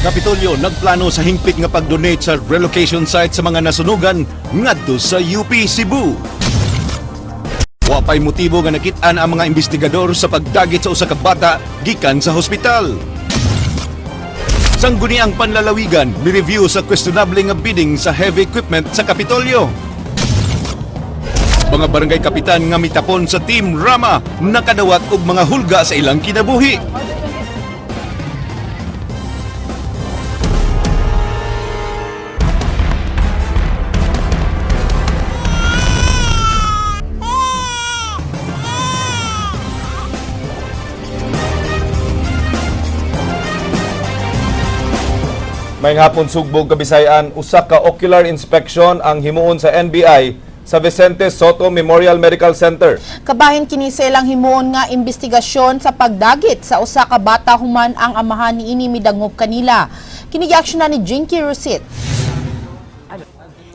Kapitolyo nagplano sa hingpit nga pag-donate sa relocation site sa mga nasunugan ngadto sa UP Cebu. Wa pay motibo nga nakit-an ang mga investigador sa pagdagit sa usa ka bata gikan sa hospital. Sangguniang Panlalawigan mi-review sa questionable nga bidding sa heavy equipment sa Kapitolyo. Mga barangay kapitan nga mitapon sa Team Rama nakadawat og mga hulga sa ilang kinabuhi. Maayong hapon, Sugbo ug Kabisayan. Usa ka ocular inspection ang himuon sa NBI sa Vicente Sotto Memorial Medical Center. Kabahin kini sa ilang himuon nga investigasyon sa pagdagit sa usa ka bata human ang amahan niini midangop kanila. Kini giaksyonan ni Jinky Rosit.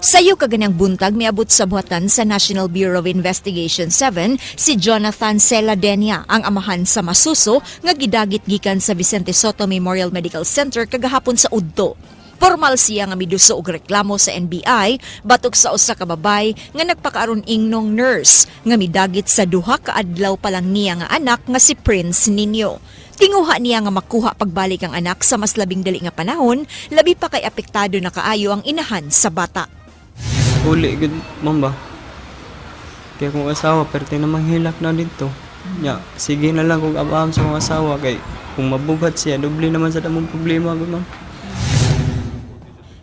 Sayo kaganang buntag, miabot sa buhatan sa National Bureau of Investigation 7 si Jonathan Celadenia, ang amahan sa masuso nga gidagit gikan sa Vicente Sotto Memorial Medical Center kagahapon sa udto. Formal siya nga miduso og reklamo sa NBI batok sa usa ka babay nga nagpakaaron ingnong nurse nga midagit sa duha ka adlaw pa lang niya nga anak nga si Prince Nino. Tinguha niya nga makuha pagbalik ang anak sa mas labing dali nga panahon, labi pa kay apektado na kaayo ang inahan sa bata. Uli gud, ma'am ba? Kaya kung asawa, perte na manghilak na dito. Nya, sige na lang kung abaham sa kong asawa kay kung mabughat siya, doble naman sa damong problema gud, ma'am.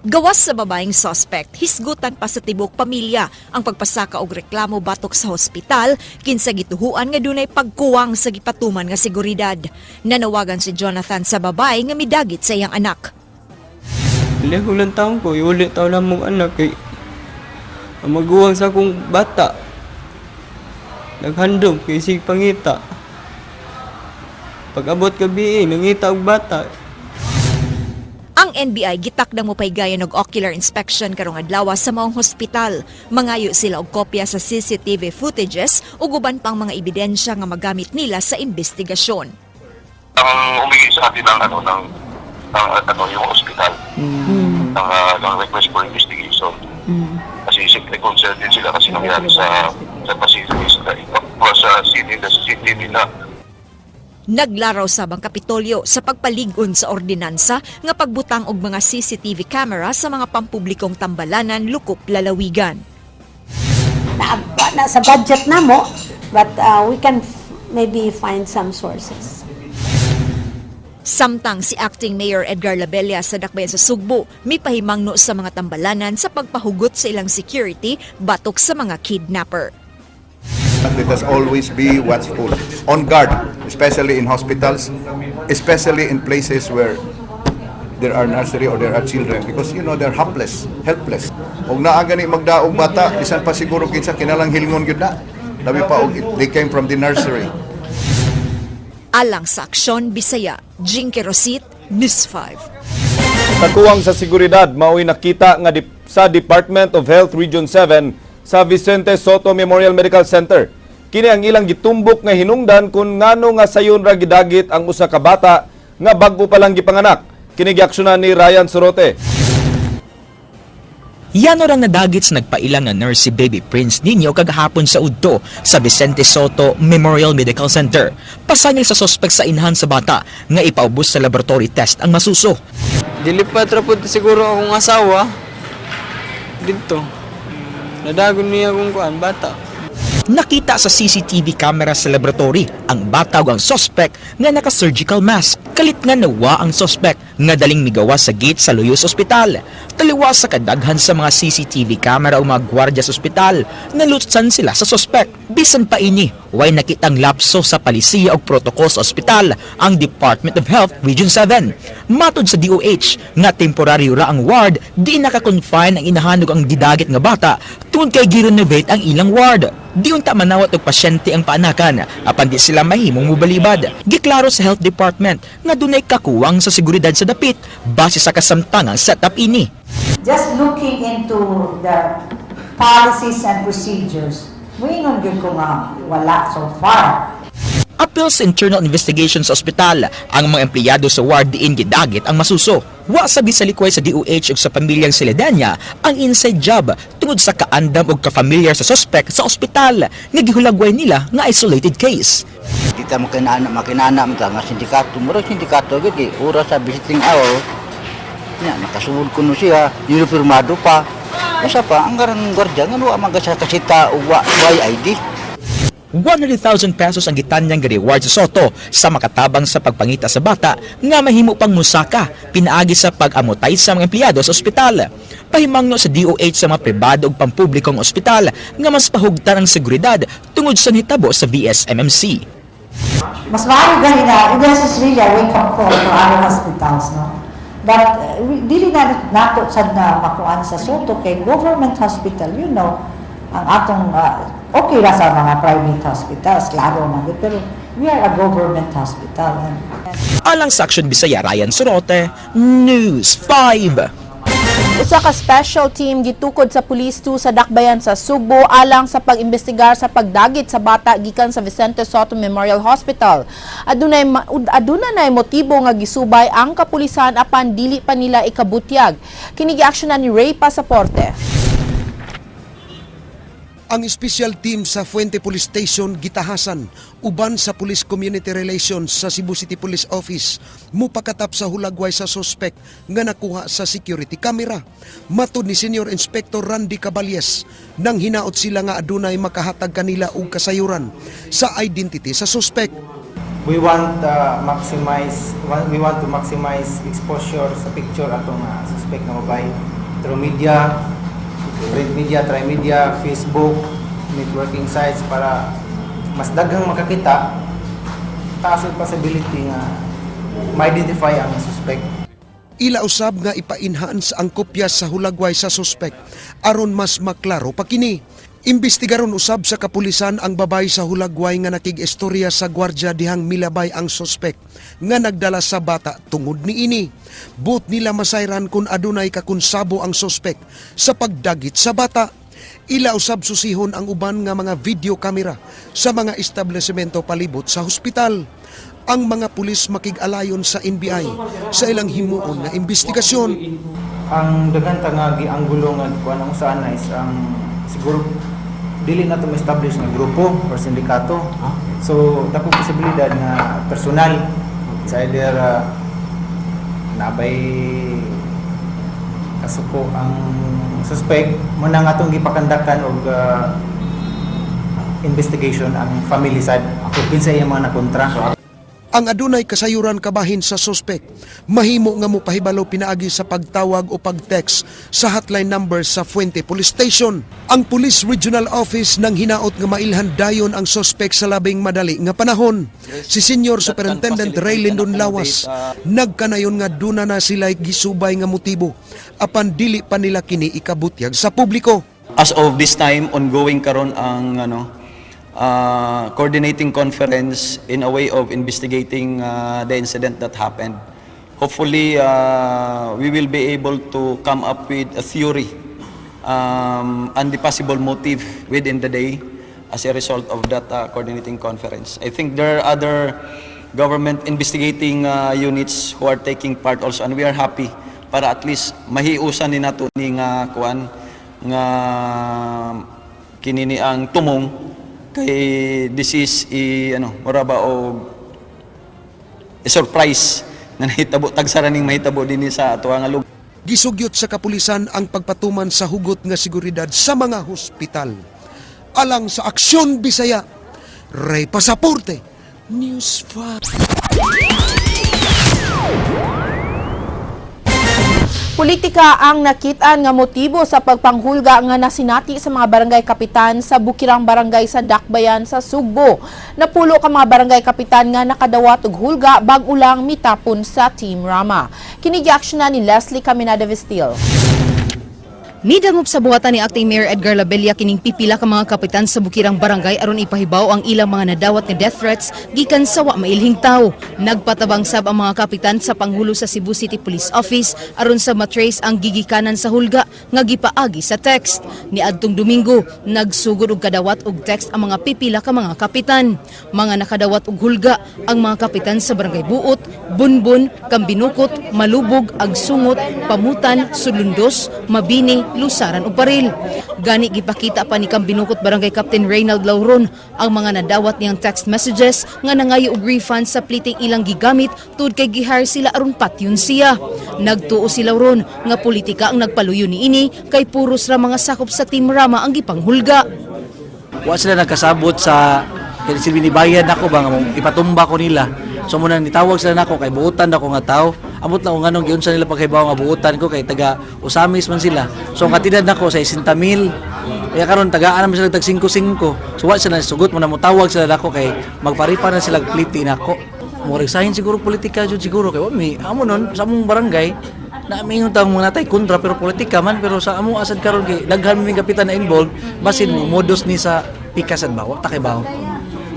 Gawas sa babaeng suspect, hisgutan pa sa tibok pamilya ang pagpasaka og reklamo batok sa hospital kinsa gituhuan nga dunay pagkuwang sa gipatuman nga seguridad. Nanawagan si Jonathan sa babae nga midagit sa iyang anak. Dili ko lang taon ko, iuli taon lang mong anak kay ang maguwang sa akong bata. Naghandom kay sig pangita. Pag abot gabi, nangita og bata. Ang NBI gitakdang mopaygayon og ocular inspection karong adlaw sa maong hospital. Mangayo sila og kopya sa CCTV footages ug uban pang mga ebidensya nga magamit nila sa investigasyon. Ang humingi sa atin ng ano ng ano yung hospital ng request for investigation. Kasi siyempre concerned din sila kasi nangyari sa facilities na ito sa CCTV, sa CCTV na. Naglaraw sab ang Kapitolyo sa pagpalig-on sa ordinansa nga pagbutang og mga CCTV camera sa mga pampublikong tambalanan lukop lalawigan. Na sa budget na mo, but we can maybe find some sources. Samtang si Acting Mayor Edgar Labella sa Dakbayan sa Sugbo, mipahimangno sa mga tambalanan sa pagpahugot sa ilang security batok sa mga kidnapper. Let us always be watchful, on guard, especially in hospitals, especially in places where there are nursery or there are children because they're helpless, helpless. Og naa gani magdaog bata, bisan pa siguro kinsa kinalang hilngon gyud na. Labi pa og they came from the nursery. Alang sa Aksyon Bisaya, Jinky Rosit, News 5. Kakuwang sa seguridad mao'y nakita nga sa Department of Health Region 7 sa Vicente Sotto Memorial Medical Center. Kini ang ilang gitumbok nga hinungdan kung ngano nga sayon ra gidagit ang usa ka bata nga bag-o pa lang gipanganak. Kini giaksyonan ni Ryan Sorote. Yano rang nadagit sa nagpailang nga nurse si Baby Prince Nino kagahapon sa udto sa Vicente Sotto Memorial Medical Center. Pasangil sa sospek sa inahan sa bata nga ipaubos sa laboratory test ang masuso. Dilipat ra pud siguro akong asawa dito. Nadagon niya akong kuan bata. Nakita sa CCTV camera sa laboratory ang bata ug ang sospek nga naka-surgical mask. Kalit nga nawa ang sospek nga daling migawa sa gate sa Luyos Hospital. Taliwa sa kadaghan sa mga CCTV camera o mga gwardiya sa ospital, nalutsan sila sa sospek. Bisan pa ini, way nakitang lapso sa palisiya og protocol sa ospital ang Department of Health Region 7. Matod sa DOH nga temporaryo ra ang ward, di naka-confine ang inahan ug ang gidagit nga bata tungod kay gi-renovate ang ilang ward. Di unta manawat og pasyente ang paanakan apan di sila mahimong mobalibad. Giklaro sa Health Department nga dunay kakuwang sa seguridad sa dapit base sa kasamtangang setup ini. Just looking into the policies and procedures, muingon gyud ko nga wala so far. Apil sa internal investigation sa ospital, ang mga empleyado sa ward diin gidagit ang masuso. Wa sabi sa likway sa DOH ug sa pamilyang Celedanya ang inside job tungod sa kaandam og ka-familiar sa suspect sa ospital nga gihulagway nila nga isolated case. Kita makinana makinana man ta nga sindikato, murag sindikato gyud kay oras sa visiting hour nya nakasugod kuno siya, uniformado pa. Usa pa ang garang gwardiya nga wa man ka siya kasita og wa ID. 100,000 pesos ang gitanyang reward sa Sotto sa makatabang sa pagpangita sa bata nga mahimo pang musaka pinaagi sa pag-amutay sa mga empleyado sa ospital. Pahimangno sa DOH sa mga pribado ug pampublikong ospital nga mas pahugtan ang seguridad tungod sa nitabo sa VSMMC. Mas maayo gani na, this is really a wake-up call for other hospitals, no? But dili na nato sad na makuan sa Sotto kay government hospital, ang atong okay ra sa mga private hospitals, klaro man gud, pero we are a government hospital. And Alang sa Action Bisaya, Ryan Sorote, News 5. Usa ka special team gitukod sa Police 2 sa Dakbayan sa Sugbo alang sa pag-imbestigar sa pagdagit sa bata gikan sa Vicente Sotto Memorial Hospital. Aduna nay motibo nga gisubay ang kapulisan apan dili pa nila ikabutyag. Kini giaksyonan ni Ray Pasaporte. Ang special team sa Fuente Police Station gitahasan uban sa Police Community Relations sa Cebu City Police Office mupakatap sa hulagway sa suspect nga nakuha sa security camera. Matud ni Senior Inspector Randy Caballes, nang hinaot sila nga adunay makahatag kanila og kasayuran sa identity sa suspect. We want to maximize exposure sa picture atong suspect na babae through media, print media, tri-media, Facebook, networking sites para mas daghang makakita, taas ang possibility nga ma-identify ang suspect. Ila usab nga ipa-enhance ang kopya sa hulagway sa suspect aron mas maklaro pa kini. Imbestigaron usab sa kapulisan ang babay sa hulagway nga nakig-istorya sa gwardya dihang milabay ang suspect nga nagdala sa bata tungod niini. Buot nila masayran kung adunay kakonsabo ang suspect sa pagdagit sa bata. Ila usab susihon ang uban nga mga video camera sa mga establishmento palibot sa hospital. Ang mga pulis makig-alayon sa NBI sa ilang himuon nga investigasyon. Ang daghan ta nga gianggulo nga kuan ang saan is ang siguro dili na to establish nga grupo or sindikato. So dako posibilidad nga personal. It's either nabay kasuko ang suspect mo na nga atong gipakandakan og investigation ang family side kung kinsa iyang mga nakontra. Ang adunay kasayuran kabahin sa suspect, mahimo nga mopahibalo pinaagi sa pagtawag o pag-text sa hotline number sa Fuente Police Station. Ang Police Regional Office nang hinaot nga mailhan dayon ang suspect sa labing madali nga panahon. Si Senior Superintendent Ray Lindon Lawas nagkanayon nga duna na sila gisubay nga motibo apan dili pa nila kini ikabutyag sa publiko. As of this time, ongoing karon ang ano coordinating conference in a way of investigating the incident that happened. Hopefully, we will be able to come up with a theory and the possible motive within the day as a result of that coordinating conference. I think there are other government investigating units who are taking part also, and we are happy para at least mahiusan ni nato ni nga kuan nga kini ni ang tumong kay this is i ano mura ba og i surprise na nahitabo, tagsara ning mahitabo dinhi sa ato nga lugar. Gisugyot sa kapulisan ang pagpatuman sa hugot nga seguridad sa mga hospital. Alang sa Aksyon Bisaya, Ray Pasaporte, News 5. Politika ang nakitaan nga motibo sa pagpanghulga nga nasinati sa mga barangay kapitan sa Bukirang Barangay sa Dakbayan sa Sugbo. Napulo ka mga barangay kapitan nga nakadawat og hulga bag-o lang mitapon sa Team Rama. Kini giaksyonan ni Leslie Caminada Vestil. Nidangop sa buhatan ni Acting Mayor Edgar Labella kining pipila ka mga kapitan sa Bukirang Barangay aron ipahibaw ang ilang mga nadawat nga death threats gikan sa wa mailhing tawo. Nagpatabang sab ang mga kapitan sa Panghulo sa Cebu City Police Office aron sa matrace ang gigikanan sa hulga nga gipaagi sa text. Niadtong Domingo, nagsugod og kadawat og text ang mga pipila ka mga kapitan. Mga nakadawat og hulga ang mga kapitan sa Barangay Buot, Bunbun, Cambinukot, Malubog, Agsungot, Pamutan, Sulundos, Mabini, Lusaran ug Paril. Gani gipakita pa ni Cambinukot Barangay Captain Reynald Lauron ang mga nadawat niyang text messages nga nangayo og refund sa pliting ilang gigamit tud kay gihire sila aron patyon siya. Nagtuo si Lauron nga politika ang nagpaluyo niini kay puros ra mga sakop sa Team Rama ang gipanghulga. Wa sila nagkasabot sa kay silbi ni bayad nako ba nga mo ipatumba ko nila. So muna nitawag sila nako kay buutan ako nga tao. Amot lang kung anong giunsa nila paghibaw nga buutan ko kay taga Ozamis man sila. So ang katidad nako sa 60,000. Kaya karon tagaan naman sila tag 5-5. So wa sila sugot mo na motawag sila nako kay magparipa na sila pliti nako. Murag sahin siguro politika jud siguro kay wa mi amo nun sa among barangay na mingon tang mga natay kontra pero politika man, pero sa among asad karon kay daghan mi kapitan na involved, basin mo modus ni sa pikas at bawa ta kay bawo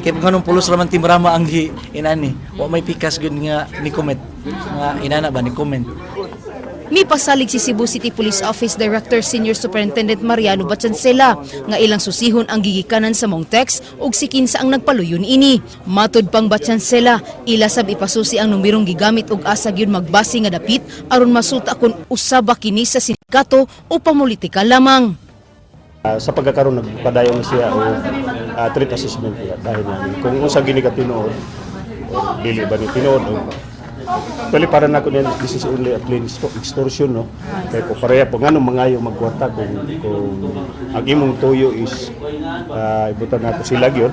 kay nganong pulos ra man Team Rama ang gi inani, wa may pikas gyud nga ni comment nga inana ba ni comment. Mipasalig si Cebu City Police Office Director Senior Superintendent Mariano Batiancela nga ilang susihon ang gigikanan sa mong text ug si kinsa ang nagpaluyon ini. Matud pang Batiancela, ila sab ipasusi ang numerong gigamit ug asa gyud magbase nga dapit aron masuta kung usa ba kini sa sindikato o pamulitika lamang. Sa pagkakaroon nagpadayon siya o threat assessment niya dahil namin kung unsa gini ka tinuod o dili ba ni tinuod o. Actually, para nako niyan, this is only a plain extortion, no? Kay ko pareha po ngano mangayo magkwarta kung ang imong tuyo is ibutan nato sila gyud.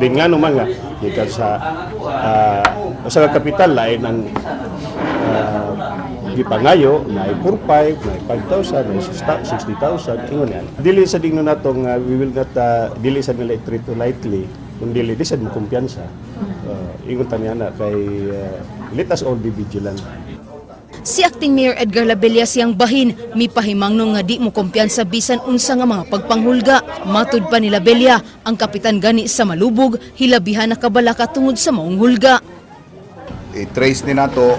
Din ngano man nga gikan sa usa ka kapital, lain ang gipangayo, na 4,500, na 5,000, na 60,000, ingon yan. Dili sa dingno natong we will not dili sa nila i-treat lightly kung dili di sad mo kumpiyansa. Ingon ta niya na kay let us all be vigilant. Si Acting Mayor Edgar Labella siyang bahin, mipahimangno nga di mo kumpiyansa bisan unsa nga mga pagpanghulga. Matud pa ni Labella, ang kapitan gani sa Malubog, hilabihan na kabalaka tungod sa maong hulga. I-trace ni nato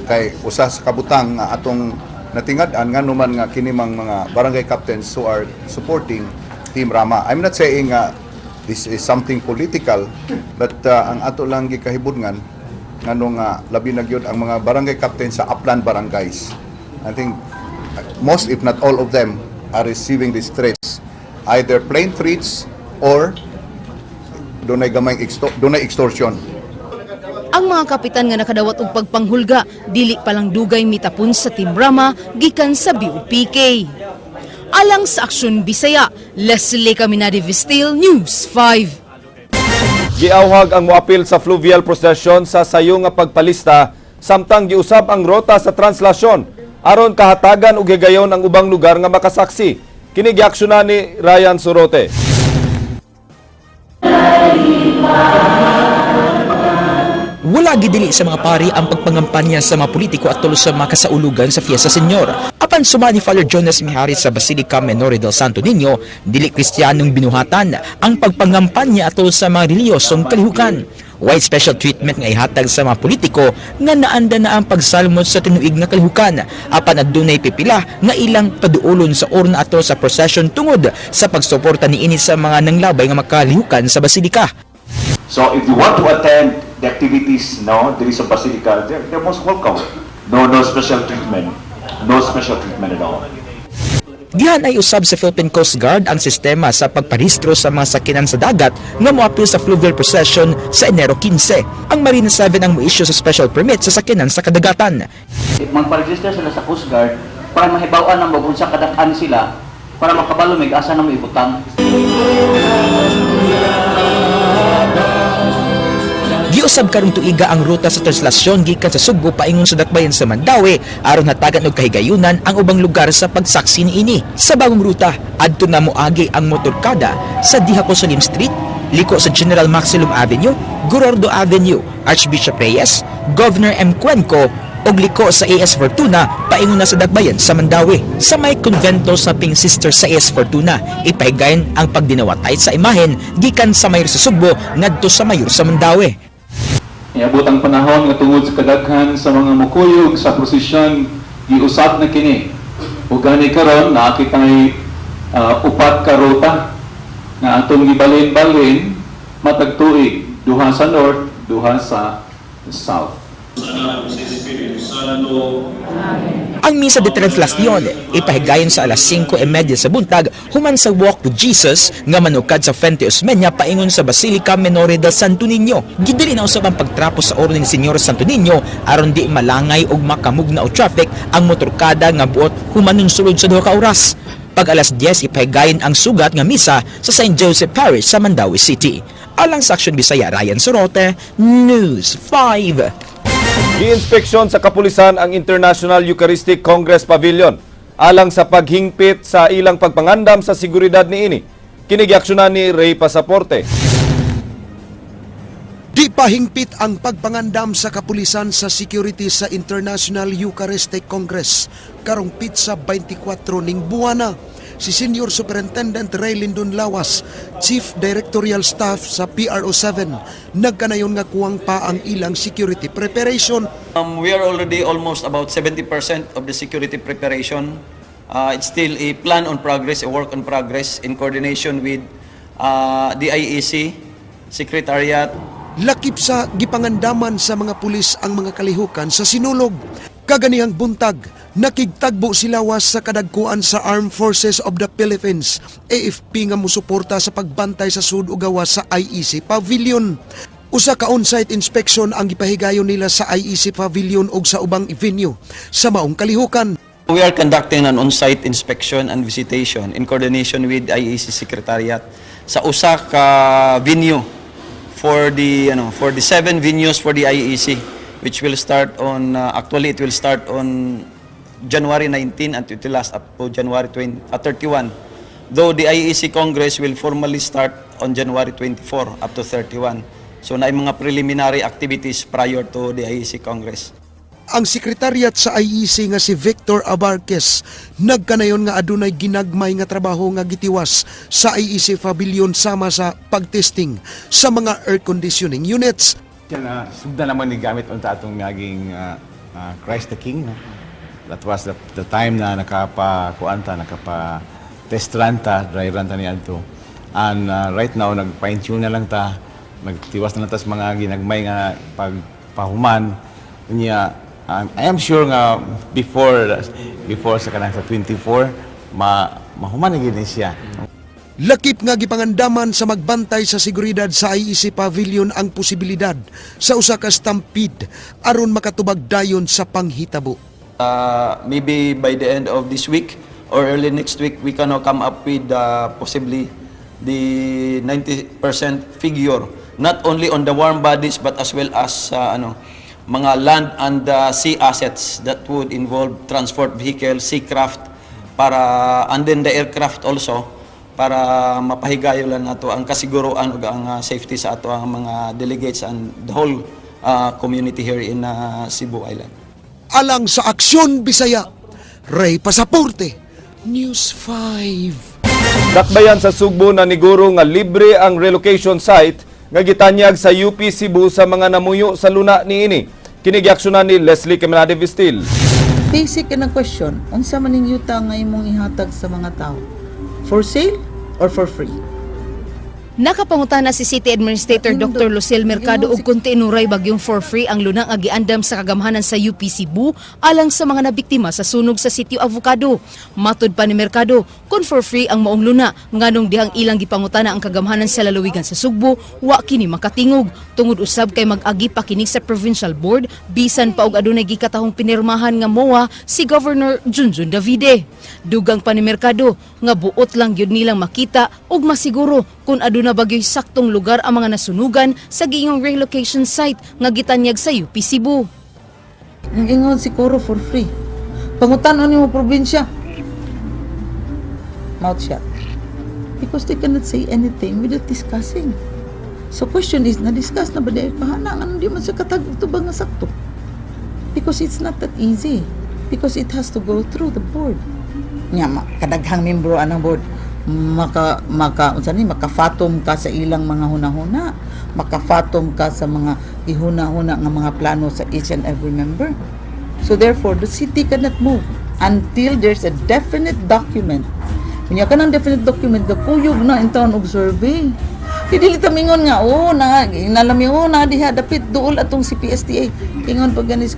kay usa sa kabutang nga atong natingad-an ngano man nga kini mang mga barangay captains who are supporting Team Rama. I'm not saying nga this is something political, but ang ato lang gikahibudngan ngano nga labi na gyud ang mga barangay captains sa upland barangays. I think most, if not all of them, are receiving these threats, either plain threats or dunay extortion. Ang mga kapitan nga nakadawat og pagpanghulga, dili pa lang dugay mitapon sa Team Rama gikan sa BUPK. Alang sa Aksyon Bisaya, Leslie Caminade Vistil, News 5. Giawhag ang moapil sa fluvial procession sa sayo nga pagpalista samtang giusab ang rota sa translasyon aron kahatagan og higayon ang ubang lugar nga makasaksi. Kini giaksyonan ni Ryan Sorote. Wala gidili sa mga pari ang pagpangampanya sa mga politiko at tulos sa mga kasaulugan sa Fiesta Señor. Apan suma ni Father Jonas Mijares sa Basilica Menore del Santo Niño, dili Kristiyanong binuhatan ang pagpangampanya atol sa mga reliyosong kalihukan. Way special treatment nga ihatag sa mga politiko nga naanda na ang pagsalmot sa tinuig nga kalihukan, apan adunay pipila nga ilang paduolon sa urna atol sa procession tungod sa pagsuporta niini sa mga nanglabay nga makalihukan sa basilika. So if you want to attend the activities, no, there is a basilica, they're most welcome. No, no special treatment. No special treatment at all. Gihan ay usab sa Philippine Coast Guard ang sistema sa pagparehistro sa mga sakyanan sa dagat nga moapil sa fluvial procession sa Enero 15. Ang Marina 7 ang mo-issue sa special permit sa sakyanan sa kadagatan. Magpa-register sila sa Coast Guard para mahibaw-an ang kung sa kadak-an sila para makabalo mig asa na mo ibutang. Giusab karong tuiga ang ruta sa translasyon gikan sa Sugbo paingon sa Dakbayan sa Mandaue aron hatagan og kahigayunan ang ubang lugar sa pagsaksi niini. Sa bagong ruta, adto na moagi ang motorkada sa Dihaco Salim Street, liko sa General Maxilom Avenue, Gorordo Avenue, Archbishop Reyes, Governor M. Cuenco, ug liko sa AS Fortuna paingon na sa Dakbayan sa Mandaue. Sa may konvento sa Pink Sisters sa AS Fortuna, ipahigayon ang pagdinawatay sa imahen gikan sa mayor sa Sugbo ngadto sa mayor sa Mandaue. Niabot ang panahon nga tungod sa kadaghan sa mga mukuyog sa prosesyon, giusab na kini. Ug gani karon naa kitay upat ka ruta nga atong gibalin-balin matag tuig, duha sa north, duha sa south. Ang Misa de Translacion ipahigayon sa alas 5:30 sa buntag human sa Walk with Jesus nga manukad sa Fuente Osmeña paingon sa Basilica Menore del Santo Niño. Gidili na usab ang pagtrapo sa oro ni Señor Santo Niño aron di malangay og makamugna og traffic ang motorkada nga buot humanon sulod sa 2 ka oras. Pag alas 10, ipahigayon ang sugat nga misa sa St. Joseph Parish sa Mandaue City. Alang sa Aksyon Bisaya, Ryan Sorote, News 5. Giinspeksyon sa kapulisan ang International Eucharistic Congress Pavilion alang sa paghingpit sa ilang pagpangandam sa seguridad niini. Kini giaksyonan ni Ray Pasaporte. Di pa hingpit ang pagpangandam sa kapulisan sa security sa International Eucharistic Congress karong petsa 24 ning buwana. Si Senior Superintendent Ray Lindon Lawas, Chief Directorial Staff sa PRO7, nagkanayon nga kuwang pa ang ilang security preparation. We are already almost about 70% of the security preparation. It's still a plan on progress, a work on progress in coordination with the IEC, Secretariat. Lakip sa gipangandaman sa mga pulis ang mga kalihukan sa sinulog. Kaganihang buntag, nakigtagbo si Lawas sa kadagkuan sa Armed Forces of the Philippines, AFP, nga musuporta sa pagbantay sa sud ug gawas sa IEC Pavilion. Usa ka on-site inspection ang gipahigayon nila sa IEC Pavilion ug sa ubang venue sa maong kalihukan. We are conducting an on-site inspection and visitation in coordination with IEC Secretariat sa usa ka venue for the seven venues for the IEC, which will start on actually it will start on January 19 and it will last up to January 20, 31, though the IEC Congress will formally start on January 24 up to 31, so naay mga preliminary activities prior to the IEC Congress. Ang sekretariat sa IEC nga si Victor Abarquez nagkanayon nga adunay ginagmay nga trabaho nga gitiwas sa IEC Pavilion sama sa pagtesting sa mga air conditioning units. Yan, sugdan naman ni gamit unta atong naging Christ the King. No? That was the time na nakapa kuan ta, nakapa test run ta, dry run ta niadto. And right now nag fine tune na lang ta, nagtiwas na lang ta sa mga ginagmay nga pagpahuman niya. I am sure nga before before sa kanang sa 24 mahuman na gyud ni siya. Lakip nga gipangandaman sa magbantay sa seguridad sa IEC Pavilion ang posibilidad sa usa ka stampede aron makatubag dayon sa panghitabo. Maybe by the end of this week or early next week, we can now come up with possibly the 90% figure, not only on the warm bodies but as well as ano, mga land and sea assets that would involve transport vehicles, seacraft, para and then the aircraft also, para mapahigayo lang nato ang kasiguruan ug ang safety sa ato ang mga delegates and the whole community here in Cebu Island. Alang sa Aksyon Bisaya, Ray Pasaporte, News 5. Dakbayan sa Sugbo na niguro nga libre ang relocation site nga gitanyag sa UP Cebu sa mga namuyo sa luna niini. Kini giaksyonan ni Leslie Caminade Vistil. Basic na question, unsa man ning yuta nga imong ihatag sa mga tao? For sale or for free? Nakapangutana si City Administrator Dr. Lucille Mercado og kung tinuray bagyong for free ang lunang agiandam sa kagamhanan sa UP Cebu alang sa mga nabiktima sa sunog sa Sitio Avocado. Matod pa ni Mercado, kung for free ang maong luna, nganong dihang ilang gipangutana ang kagamhanan sa lalawigan sa Sugbo, wa kini makatingog. Tungod usab kay mag-agi pa kini sa provincial board, bisan pa og adunay gikatahong pinirmahan nga MOA si Governor Junjun Davide. Dugang pa ni Mercado nga buot lang gyud nilang makita ug masiguro kung aduna bagyoy saktong lugar ang mga nasunugan sa giingong relocation site nga gitanyag sa UP Cebu. Ang ingon siguro for free. Pangutan-on nimo probinsya. Mouth shut. Because they cannot say anything without discussing. So question is, na-discuss na ba dahil kahana? Ano di man sa katag ito ba nga sakto? Because it's not that easy. Because it has to go through the board. Nya kadaghang membro anang board, maka maka unsa ni, maka-fathom ka sa ilang mga hunahuna, maka-fathom ka sa mga gihuna-huna nga mga plano sa each and every member. So therefore, the city cannot move until there's a definite document. Kunya kanang definite document, gakuyog na in town og survey. Di dili ta mingon nga, oh, na inalami, oh, na diha dapit duol atong CPSTA ingon pag ganis.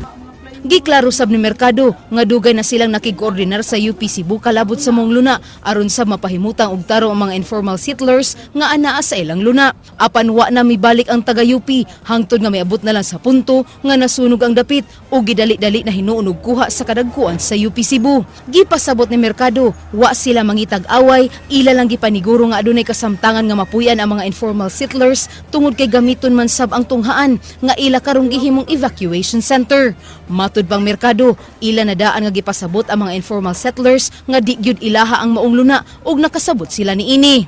Giklaro sab ni Mercado nga dugay na silang nakig-koordinar sa UP Cebu kalabot sa mong luna aron sa mapahimutang og tarong ang mga informal settlers nga anaa sa ilang luna. Apan wa na mibalik ang taga UP hangtod nga miabot na lang sa punto nga nasunog ang dapit ug gidali-dali na hinuon og kuha sa kadagkuan sa UP Cebu. Gipasabot ni Mercado, wa sila mangitag away, ila lang gipaniguro nga adunay kasamtangan nga mapuy-an ang mga informal settlers tungod kay gamiton man sab ang tunghaan nga ila karong gihimong evacuation center. Matud pang Merkado, ila na daan nga gipasabot ang mga informal settlers nga di gyud ilaha ang maong luna ug nakasabot sila niini.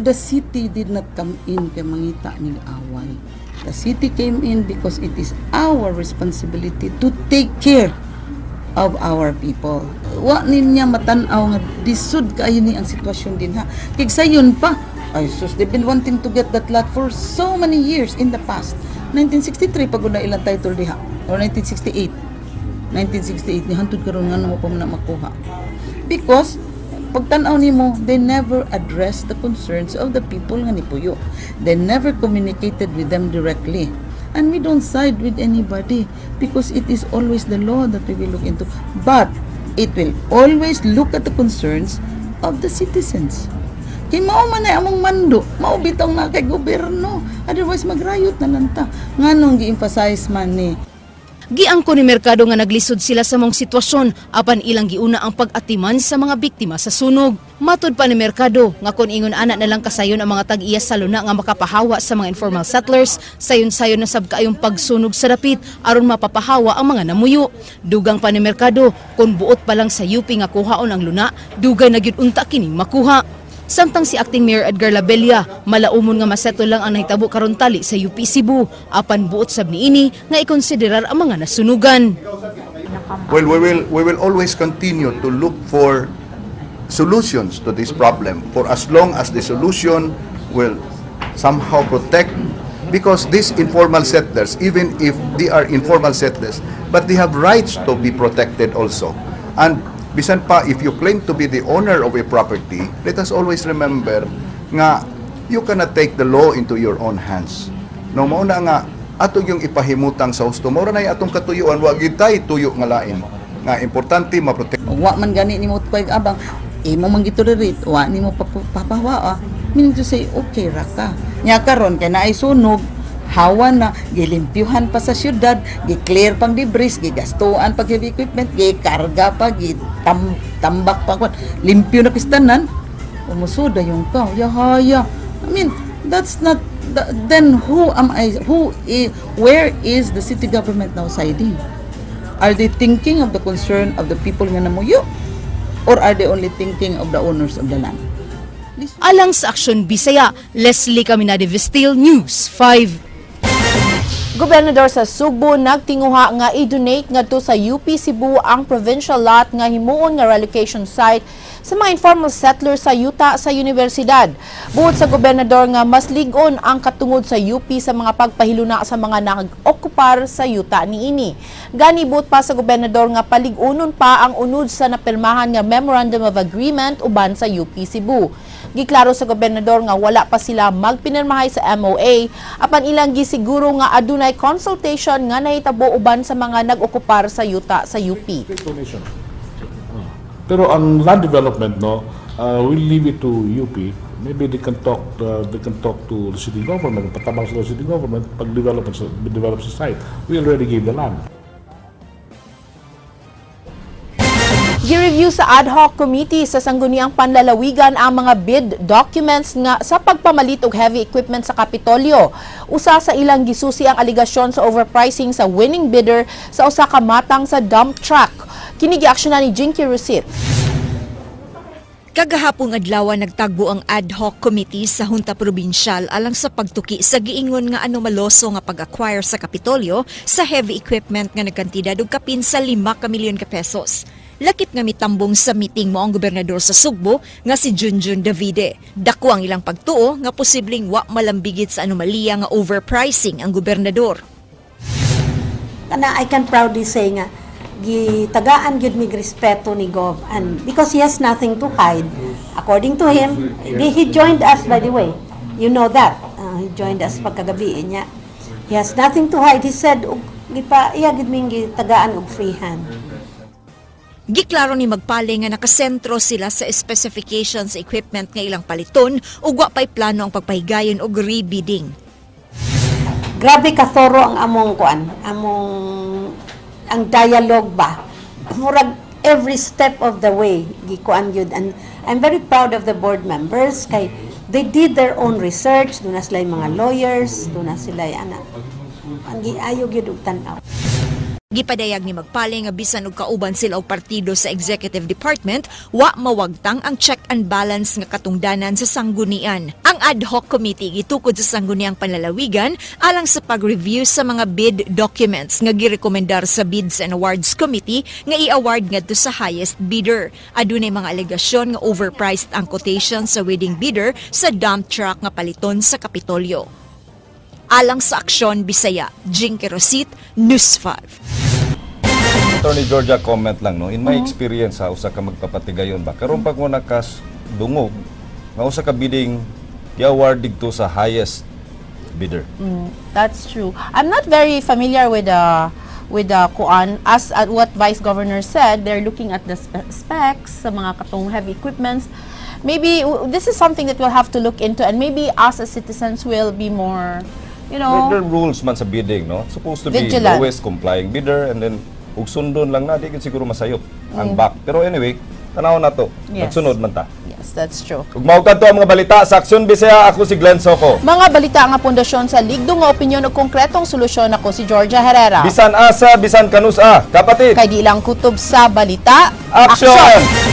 The city did not come in kay mangita ning away. The city came in because it is our responsibility to take care of our people. Wa ninya matan-aw nga disud kaayo ni ang sitwasyon din ha. Kay sayon pa, ay sus, they've been wanting to get that lot for so many years in the past. 1963 pag una ilang title diha or 1968. 1968 ni hantod karon, ngano mo pa man na makuha? Because pagtan-aw nimo, they never address the concerns of the people nga nipuyo. They never communicated with them directly. And we don't side with anybody because it is always the law that we will look into. But it will always look at the concerns of the citizens. Kay mao man ay among mando, mao bitong na kay gobyerno. Otherwise magrayot na lang ta. Nganong gi-emphasize man ni Giangko ni Mercado nga naglisod sila sa mong sitwasyon apan ilang giuna ang pag-atiman sa mga biktima sa sunog. Matud pa ni Mercado nga kon ingon ana na lang kasayon ang mga tag-iya sa luna nga makapahawa sa mga informal settlers, sayon-sayon na sab kaayong pagsunog sa dapit aron mapapahawa ang mga namuyo. Dugang pa ni Mercado, kon buot pa lang sa UP nga kuhaon ang luna, dugay na gyud unta kining makuha. Samtang si Acting Mayor Edgar Labella, malaumon nga masettle lang ang nahitabo karon tali sa UP Cebu, apan buot sab niini nga ikonsiderar ang mga nasunugan. Well, we will always continue to look for solutions to this problem for as long as the solution will somehow protect, because these informal settlers, even if they are informal settlers, but they have rights to be protected also. And bisan pa if you claim to be the owner of a property, let us always remember nga you cannot take the law into your own hands. No, mao na nga ato yung ipahimutang sa husto. Mao ra nay atong katuyuan, wa gyud tay tuyo nga lain. Nga importante maprotect. Wa man gani nimo kuy abang imo man gitolerate, wa nimo papahawa. Meaning to say, okay ra ka. Nya karon kay naay sunog, hawa na, gilimpyuhan pa sa syudad, gi-clear pang debris, gigastuan pag heavy equipment, gikarga pa, gitam tambak pa, kwan. Limpyo na kistanan, umusuda yung ka, yahaya. I mean, that's not, then who am I, where is the city government now siding? Are they thinking of the concern of the people nga namuyo? Or are they only thinking of the owners of the land? Alang sa Aksyon Bisaya, Leslie Caminade Vestil, News 5. Gobernador sa Sugbo nagtinguha nga i-donate ngadto sa UP Cebu ang provincial lot nga himuon nga relocation site sa mga informal settlers sa yuta sa universidad. Buot sa gobernador nga mas lig-on ang katungod sa UP sa mga pagpahiluna sa mga nag-okupar sa yuta niini. Gani buot pa sa gobernador nga palig-unon pa ang unod sa napirmahan nga Memorandum of Agreement uban sa UP Cebu. Giklaro sa gobernador nga wala pa sila magpinirmahay sa MOA apan ilang gisiguro nga adunay consultation nga nahitabo uban sa mga nag-okupar sa yuta sa UP. Donation. Pero ang land development, no, we'll leave it to UP. Maybe they can talk to the city government, patabang sa city government pag develop sa site. We already gave the land. Gi-review sa ad hoc committee sa Sangguniang Panlalawigan ang mga bid documents nga sa pagpamalit og heavy equipment sa Kapitolyo. Usa sa ilang gisusi ang aligasyon sa overpricing sa winning bidder sa usa ka matang sa dump truck. Kini giaksyonan ni Jinky Rusit. Kagahapong adlaw, nagtagbo ang ad hoc committee sa Junta Provincial alang sa pagtuki sa giingon nga anomaloso nga pag-acquire sa Kapitolyo sa heavy equipment nga nagkantidad og kapin sa 5 ka milyon ka pesos. Lakip nga mitambong sa meeting mao ang gobernador sa Sugbo nga si Junjun Davide. Dako ang ilang pagtuo nga posibleng wa malambigit sa anomalya nga overpricing ang gobernador. Kana I can proudly say nga gitagaan gyud mig respeto ni Gov, and because he has nothing to hide, according to him. He joined us, by the way, you know that he joined us pagkagabi niya. He has nothing to hide, he said, ug gipa iya gyud ming gitagaan og free hand. Giklaro ni Magpale nga nakasentro sila sa specifications sa equipment nga ilang paliton ug wa pay plano ang pagpahigayon og rebidding. Grabe ka thorough ang among kuan, among ang dialogue ba. Murag every step of the way gikuan gyud, and I'm very proud of the board members kay they did their own research. Duna sila mga lawyers, duna sila ana, ang giayo gyud og tan-aw. Gipadayag ni Magpale nga bisan og kauban sila og partido sa executive department, wa mawagtang ang check and balance nga katungdanan sa sanggunian. Ang ad hoc committee gitukod sa Sangguniang Panlalawigan alang sa pag-review sa mga bid documents nga girekomendar sa Bids and Awards Committee nga i-award ngadto sa highest bidder. Adunay mga alegasyon nga overpriced ang quotation sa winning bidder sa dump truck nga paliton sa Kapitolyo. Alang sa Aksyon Bisaya, Jinky Rosit, News 5. Attorney Georgia, comment lang, no. In my experience sa usa ka magpapatigayon ba, karon pa ko nakas dungog nga usa ka bidding gi-award didto sa highest bidder. That's true. I'm not very familiar with the kuan, as at what Vice Governor said, they're looking at the specs sa mga katong heavy equipments. Maybe this is something that we'll have to look into, and maybe us as citizens will be more There are rules man sa bidding, no? Supposed to be vigilant. Lowest complying bidder, and then ug sundon lang na, di gid siguro masayop ang back. Pero anyway, tanaw na to. Yes. Nagsunod man ta. Yes, that's true. Ug mao kadto ang mga balita sa Aksyon Bisaya, ako si Glenn Soco. Mga balita nga pundasyon sa ligdong nga opinyon ug konkretong solusyon, ako si Georgia Herrera. Bisan asa, bisan kanus-a, kapatid. Kay di lang kutob sa balita. Aksyon!